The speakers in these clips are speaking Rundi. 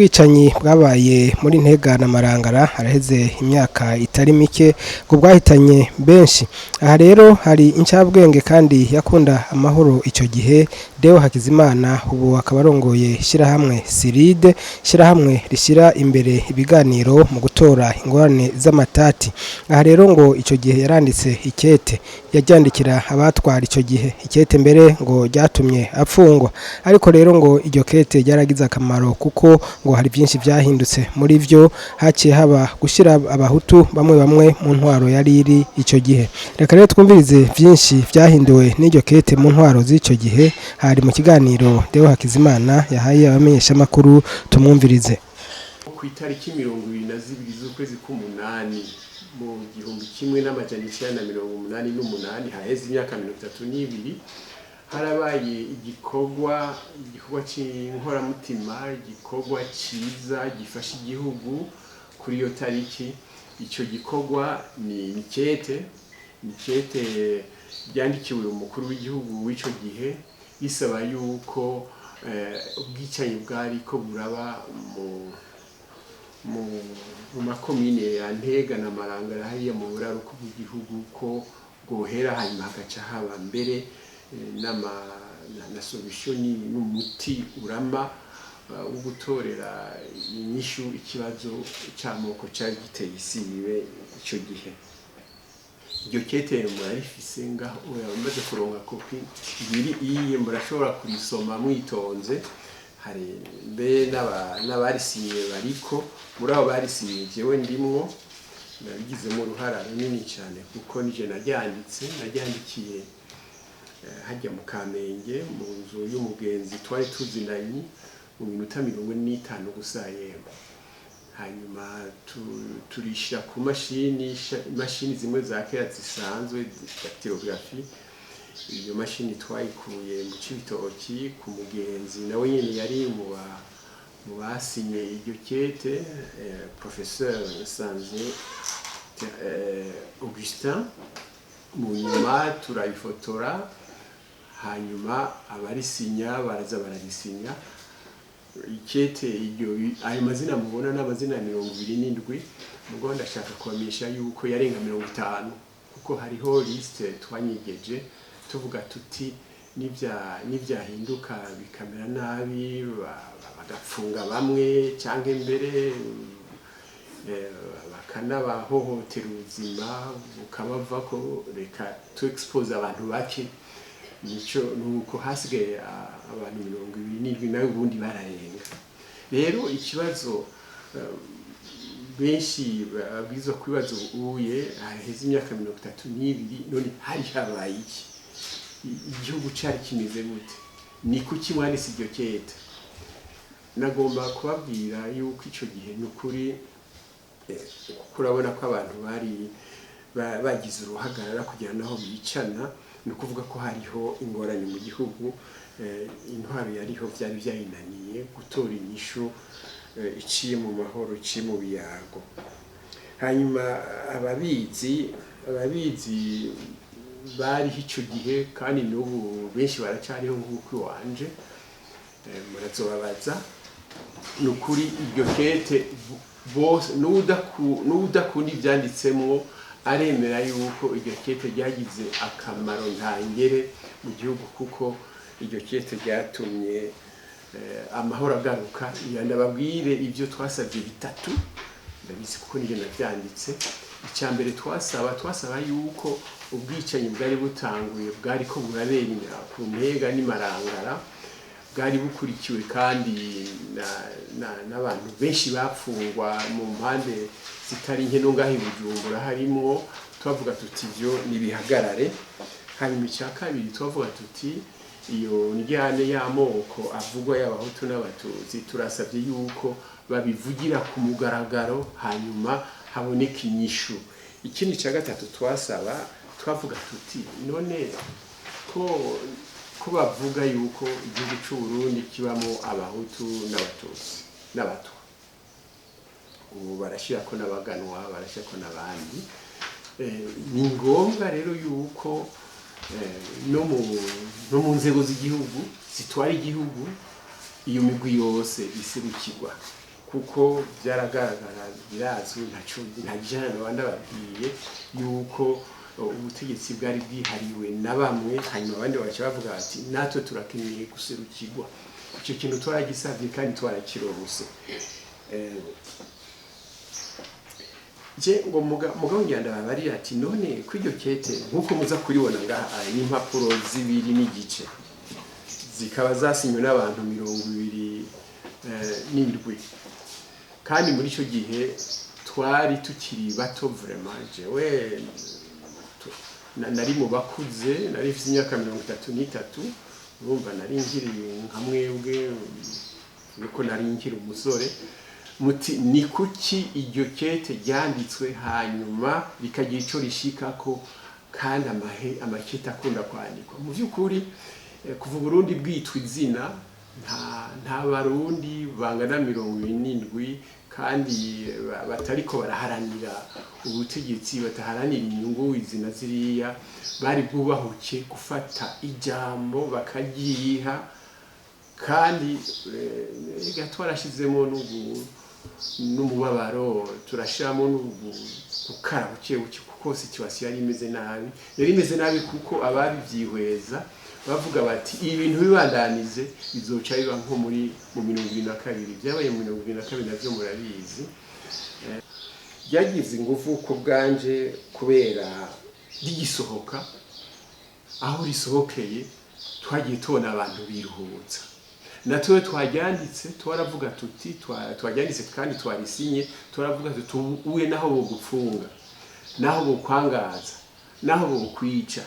Ubwicanyi bwabaye muri Ntega na Marangara haraheze imyaka itari mike, ngo bwahitanye benshi. Aha rero hari incabwenge kandi yakunda amahoro ico gihe, Deo Hakizimana, ubu akaba arongoye ishyirahamwe Siride, ishyirahamwe rishyira imbere ibiganiro mu gutora ingorane z'amatati. Aha rero ngo ico gihe yaranditse ikete, yaryandikira abatwara ico gihe. Ikete mbere ngo ryatumye apfungwa, ariko rero ngo iryo kete ryaragize akamaro, kuko ngo hari byinshi byahindutse. Muri vyo haciye haba gushyira Abahutu bamwe bamwe mu ntwaro yari iri ico gihe. Reka rero twumvirize byinshi byahinduwe n'iryo kete mu ntwaro z'ico gihe. Hari mu kiganiro Deo Hakizimana yahaye abamenyeshamakuru, tumwumvirize. Ku itariki 22 z'ukwezi k'umunani mu 1988, haheze imyaka 32, harabaye igikorwa cy'inkoramutima, igikorwa cyiza gifasha igihugu kuri iyo tariki. Icyo gikorwa ni kete ryandikiwe umukuru w'igihugu w'icyo gihe, risaba yuko ubwicanyi bwari ko buraba mu makomine ya Ntega na Marangara hariya mu buraruko bw'igihugu ko bwohera, hanyuma hagaca haba mbere na solution n'umuti urama wo gutorera inyishu ikibazo c'amoko cari giteye isibe ico gihe. Iryo kete murarifise ngaho, bamaze kuronka kopi ibiri iye, murashobora kurisoma mwitonze. Hari mbe n'abarisinye bariko. Muri abo barisinye jewe ndimwo, nabigizemo uruhara runini cyane, kuko nije naryanditse. Naryandikiye hajya mu Kamenge mu nzu y'umugenzi twari tuzinanye, mu minota 45 gusa yemwe. Hanyuma turishyira ku mashini, imashini zimwe za kera zisanzwe, dactylographie. Iyo mashini twayikuye mu Cibitoki ku mugenzi nawe nyene yari mu basinye iryo kete, professeur Nsanze Augustin. Mu nyuma turayifotora, hanyuma abarisinya baraza bararisinya ikete iryo. Ayo mazina mubona ni amazina ya 27, mugo ndashaka kubamenyesha yuko yarenga 50, kuko hariho liste twanyigeje, tuvuga tuti nibyahinduka bikamera nabi, bagapfunga bamwe cyangwa mbere bakanabahohotera, ubuzima bukabavako, reka tu expose abantu bake. Nico nuko hasigaye abantu 27, nawe ubundi bararenga. Rero ikibazo benshi babwirizwa kwibaza ubuye, haheze imyaka 32, none hari habaye iki? Igihugu cari kimeze gute? Ni kuki mwanditse iryo kete? Nagomba kubabwira yuko ico gihe ni ukuri, kuko urabona ko abantu bari bagize uruhagarara kugira naho bicana, ni ukuvuga ko hariho ingorane mu gihugu. Intwaro yariho byari byayinaniye gutora inyishu iciye mu mahoro, iciye mu biyago. Hanyuma ababizi bariho ico gihe, kandi n'ubu benshi baracariho nk'uko iwanje, murazobabaza. Ni ukuri iryo kete bose, n'uwudakunda ibyanditsemwo aremera yuko iryo kete ryagize akamaro ntangere mu gihugu, kuko iryo kete ryatumye amahoro agaruka. Ndababwire ibyo twasabye bitatu, ndabizi kuko nibyo nabyanditse. Icya mbere twasaba yuko ubwicanyi bwari butanguye, bwari ko burabera ku Ntega n'imarangara, bwari bukurikiwe kandi n'abantu benshi bapfungwa mu mpande zitari nke, no ngaho i Bujumbura harimwo. Twavuga tuti ibyo nibihagarare. Hanyuma icya kabiri twavuga tuti iyo njyane y'amoko avugwa y'Abahutu n'Abatutsi, turasabye yuko babivugira ku mugaragaro, hanyuma haboneka inyishu. Ikindi cya gatatu twasaba, twavuga tuti none ko bavuga yuko igihugu cy'u Burundi kibamo Abahutu n'Abatutsi n'Abatwa, ubu barashyira ko n'Abaganwa, barashyira ko n'abandi, ni ngombwa rero yuko no mu nzego z'igihugu zitwara igihugu iyo migwi yose iserukirwa. Kuko byaragaragara, birazwi, ntaco nta jana ndababwiye yuko ubutegetsi bwari bwihariwe na bamwe, hanyuma abandi bagaca bavuga bati: "Natwe turakeneye guserukirwa." Icyo kintu twaragisabye kandi twarakironse. Je ngo mugabo ngira ndababarira ati: "None ko iryo kete, nkuko muza kuribona ngaha, ni impapuro 2.5, zikaba zasinywe n'abantu 27, kandi muri icyo gihe twari tukiri bato vraiment. Jewe nari mu bakuze, nari mfite imyaka 33. Urumva nari nkiri nka mwebwe, niko nari nkiri umusore. Muti ni kuki iryo kete ryanditswe hanyuma rikagira ico rishikako, kandi amakete akunda kwandikwa?" Mu by'ukuri, kuva Burundi bwitwa izina, nta Barundi bangana 27 kandi batariko baraharanira ubutegetsi, bataharanira inyungu izi na ziriya, bari bwubahuke gufata ijambo bakaryiha. Kandi ega twarashizemo n'umubabaro, turashiramo gukara buke buke, kuko situation yari imeze nabi, yari imeze nabi, kuko ababivyihweza bavuga bati: "Ibi bintu bibandanize, bizoca biba nko mu 72." Byabaye mu 72 navyo murabizi. Ryagize ingufu ku bwanje kubera rigisohoka, aho risohokeye twagiye tubona abantu biruhutsa. Natwe twaryanditse twaravuga tuti, twaryanditse kandi twarisinye, turavuga tuti: "Uye naho bogupfunga, naho bokwangaza, naho bokwica,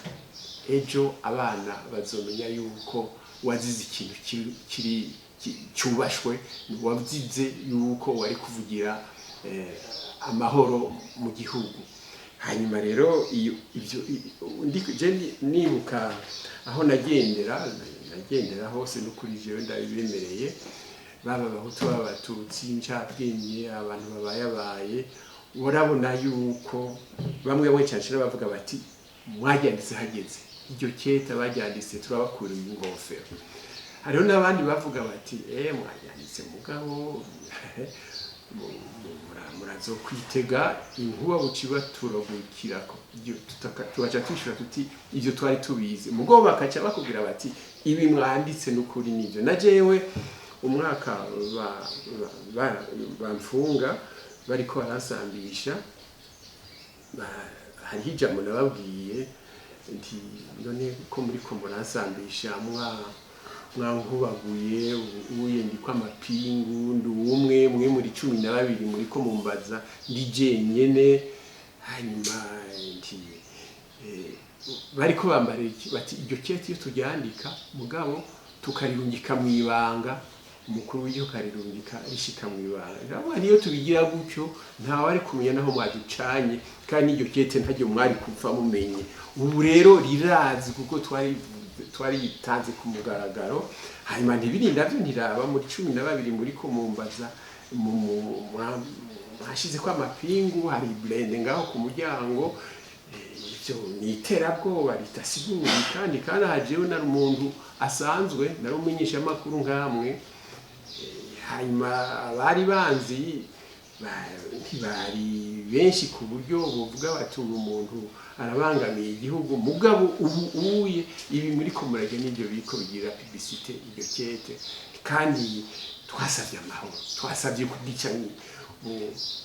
ejo abana bazomenya yuko wazize ikintu kiri cyubashwe, wazize yuko wari kuvugira amahoro mu gihugu." Hanyuma rero iyo ibyo je nibuka aho nagendera hose, n'ukuri jewe ndabibemereye, baba Abahutu, baba Abatutsi, incabwenge, abantu babayabaye, urabona yuko bamwe bamwe cyane cyane bavuga bati: "Mwaryanditse hageze, iryo kete baryanditse turabakuriye ingofero." Hariho n'abandi bavuga bati: "Mwaryanditse, mugabo murazokwitega inkuba buciba turagukirako." Ibyo tugaca twishura tuti: "Ibyo twari tubizi." Mugabo bakaca bakubwira bati: "Ibi mwanditse n'ukuri nibyo." Na jewe umwaka bamfunga, bariko baransambisha, hariho ijambo nababwiye nti: "None ko muriko muransambisha, mwankubaguye, uye ndiko amapingu, ndi umwe, mwe muri 12, muriko mumbaza ndi jenyene." Hanyuma nti bariko bambara iki? Bati: "Iryo kete iyo turyandika, mugabo tukarirungika mu ibanga, umukuru w'igihugu akarirungika rishika mu ibanga." Ndavuga niyo tubigira gutyo, ntawe ari kumenya naho mwaducanye, kandi n'iryo kete ntaryo mwari kupfa mumenye. Ubu rero rirazi kuko twaritanze ku mugaragaro. Hanyuma ntibirinda byo ntiraba muri 12 muri ko mumbaza, mwashize ko amapingu, hari blindé ngaho ku muryango. Ivyo ni iterabwoba ritasiguye. Kandi aha jewe nari umuntu asanzwe, nari umumenyeshamakuru nkamwe. Hanyuma abari banzi ntibari benshi ku buryo buvuga bati: "Uyu muntu arabangamiye igihugu." Mugabo ubu uye ibi muri ko murajya n'ibyo biriko bigira publicité iryo kete, kandi twasabye amahoro, twasabye kubwicanyi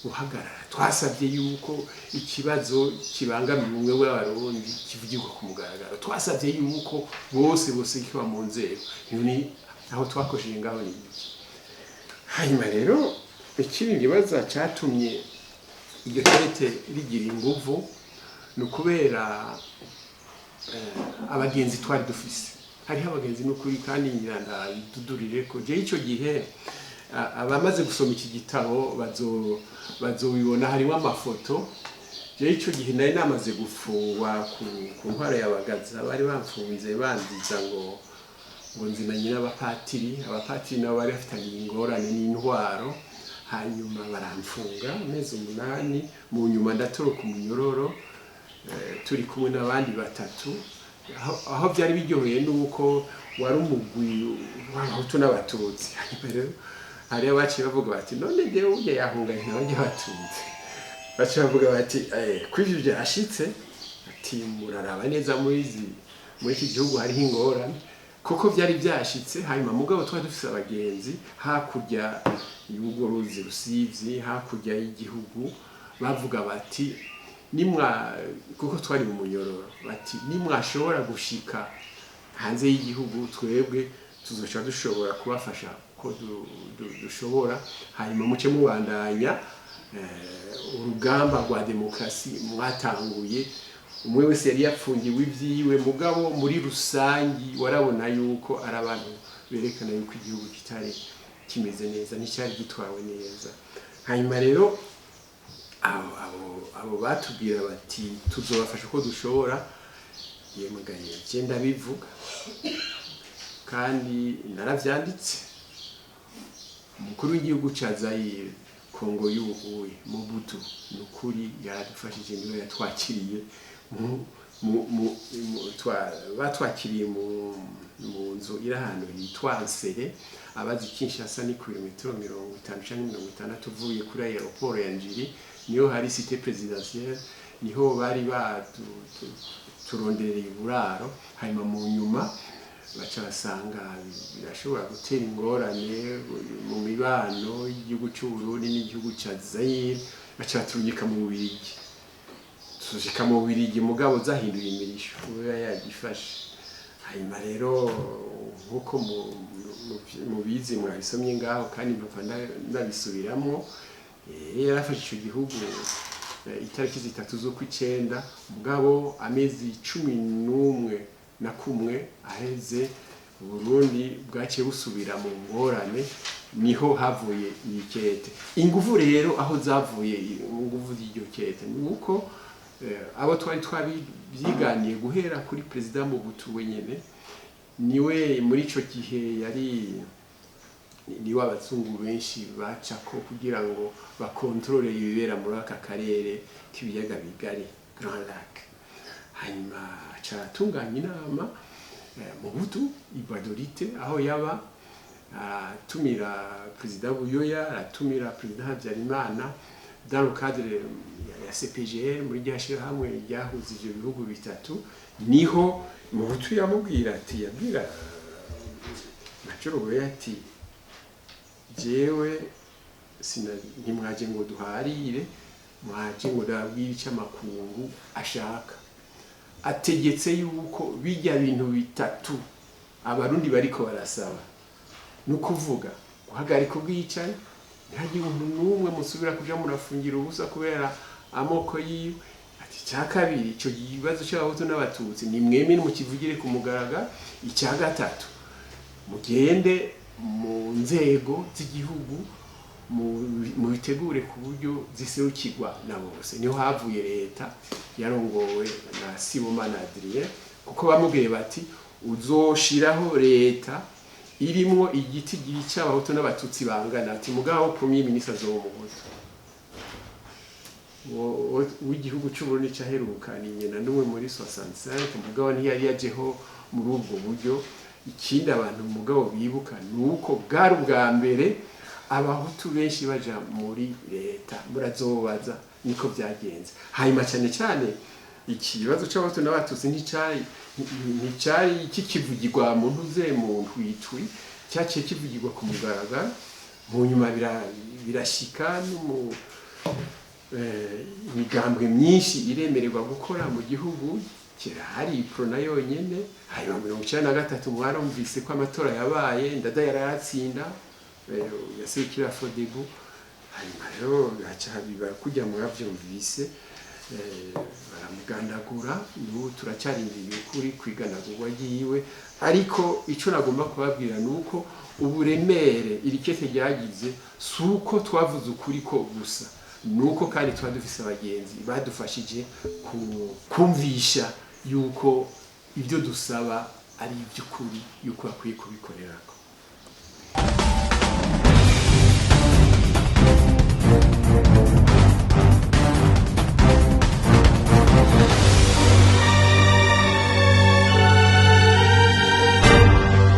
buhagarara, twasabye yuko ikibazo kibangamiye ubumwe bw'Abarundi kivugirwa ku mugaragaro, twasabye yuko bose bosekiwa mu nzego. Ni aho twakosheje ngaho ni iki? Hanyuma rero ikindi nibaza cyatumye iryo kete rigira inguvu ni ukubera abagenzi twari dufise. Hariho abagenzi n'ukuri, kandi ngira ndabidudurire ko jewe ico gihe, abamaze gusoma iki gitabo bazobibona, harimo amafoto. Jewe ico gihe nari namaze gufungwa ku ntwaro ya Bagaza. Bari bamfunze banziza ngo nzinanye n'abapatiri. Abapatiri nabo bari bafitanye ingorane n'intwaro, hanyuma baramfunga amezi 8. Mu nyuma ndatoroka umunyororo, turi kumwe n'abandi batatu. Aho byari biryoheye nuko wari umugwi w'Abahutu n'Abatutsi. Hanyuma rero Hariho abaciye bavuga bati none dewe burya yahunganye n'abanyabatutsi, baciye bavuga bati ko ivyo vyashitse, ati muraraba neza muri iki gihugu hariho ingorane, kuko vyari vyashitse. Hanyuma mugabo twari dufise abagenzi hakurya y'urwo ruzi Rusizi, hakurya y'igihugu, bavuga bati nimwa, kuko twari mu munyororo, bati nimwashobora gushika hanze y'igihugu twebwe tuzoca dushobora kubafasha ko dushobora, hanyuma muce mubandanya urugamba rwa demokarasi mwatanguye. Umwe wese yari yapfungiwe ivyiwe, mugabo muri rusangi warabona yuko ari abantu berekana yuko igihugu kitari kimeze neza, nticyari gitwawe neza. Hanyuma rero abo batubwira bati tuzobafasha uko dushobora, yemagaye je ndabivuga kandi naravyanditse. Umukuru w'igihugu ca Zaire, Kongo y'ubuhuye, Mobutu, nukuri yaradufashije, niwe yatwakiriye batwakiriye mu nzu iri ahantu hitwa Nsere, abazi Kinshasa ni kilometero 50 canke 60 uvuye kuri aéroport ya Njiri, niho hari cité présidentielle, niho bari baturondereye uburaro. Hanyuma mu nyuma baca basanga birashobora gutera ingorane mu mibano y'igihugu c'u Burundi n'igihugu ca Zaire, baca baturungika mu Bubiligi. Tushika mu Bubiligi mugabo zahinduye imirisho kubera yagifashe. Hanyuma rero nkuko mubizi mwabisomye ngaho kandi mpava ndabisubiramwo, yarafashe ico gihugu itariki 3 z'ukwicenda, mugabo amezi 11 na kumwe aheze Burundi bwaciye busubira mu ngorane, niho havuye iyi kete. Inguvu rero aho zavuye inguvu y'iryo kete nuko abo twari twabyiganiye guhera kuri President Mobutu wenyene, niwe muri ico gihe yari niwe abazungu benshi bacako kugira ngo bakontrole ibibera muri aka karere k'ibiyaga bigari, Grand Lac. Hanyuma aca atunganya inama Mobutu i Badorite aho yaba, aratumira President Buyoya, aratumira President Habyarimana dans le cadre ya CPGL, muri rya shirahamwe ryahuza ivyo bihugu bitatu. Niho Mobutu yamubwira ati, yabwira Major Buyoya ati jewe ntimwaje ngo duharire, mwaje ngo ndababwire ico amakungu ashaka. Ategetse yuko bijya bintu bitatu abarundi bariko barasaba, nukuvuga guhagarika ubwicanyi, ntihagire umuntu n'umwe musubira kuja murafungira ubusa kubera amoko yiwe. Ati icya kabiri, ico kibazo c'abahutu n'abatutsi ni mwemere mukivugire ku mugaragaro. Icya gatatu, mugende mu nzego z'igihugu mubitegure ku buryo ziserukirwa na bose. Niho havuye leta yarongowe na Sibomana Adrien, kuko bamubwiye bati uzoshiraho leta irimwo igiti gica abahutu n'abatutsi bangana, ati mugabo premier ministre azoba umuhutu. W'igihugu c'u Burundi caheruka ni nyina n'umwe muri 65, mugabo ntiyari yajeho muri ubwo buryo. Ikindi abantu mugabo bibuka nuko bwari ubwa mbere abahutu benshi baja muri leta, murazobaza niko byagenze. Hanyuma cyane cyane ikibazo c'abahutu n'abatutsi nticari kikivugirwa mu ntuze mu ntwitwi, cyaciye kivugirwa ku mugaragaro. Mu nyuma birashika no imigambwe myinshi iremererwa gukora mu gihugu, kirahari Prona yonyene. Hanyuma 1993 mwarumvise ko amatora yabaye, Ndada yararatsinda, yaserukira Fodebu. Hanyuma rero haca biba kujya muravyumvise, baramugandagura. N'ubu turacarindiriye ukuri kwiganagurwa ryiwe, ariko ico nagomba kubabwira nuko uburemere iri kete ryagize si uko twavuze ukuri ko gusa, nuko kandi twari dufise abagenzi badufashije kumvisha yuko ibyo dusaba ari iby'ukuri, yuko bakwiye kubikorerako.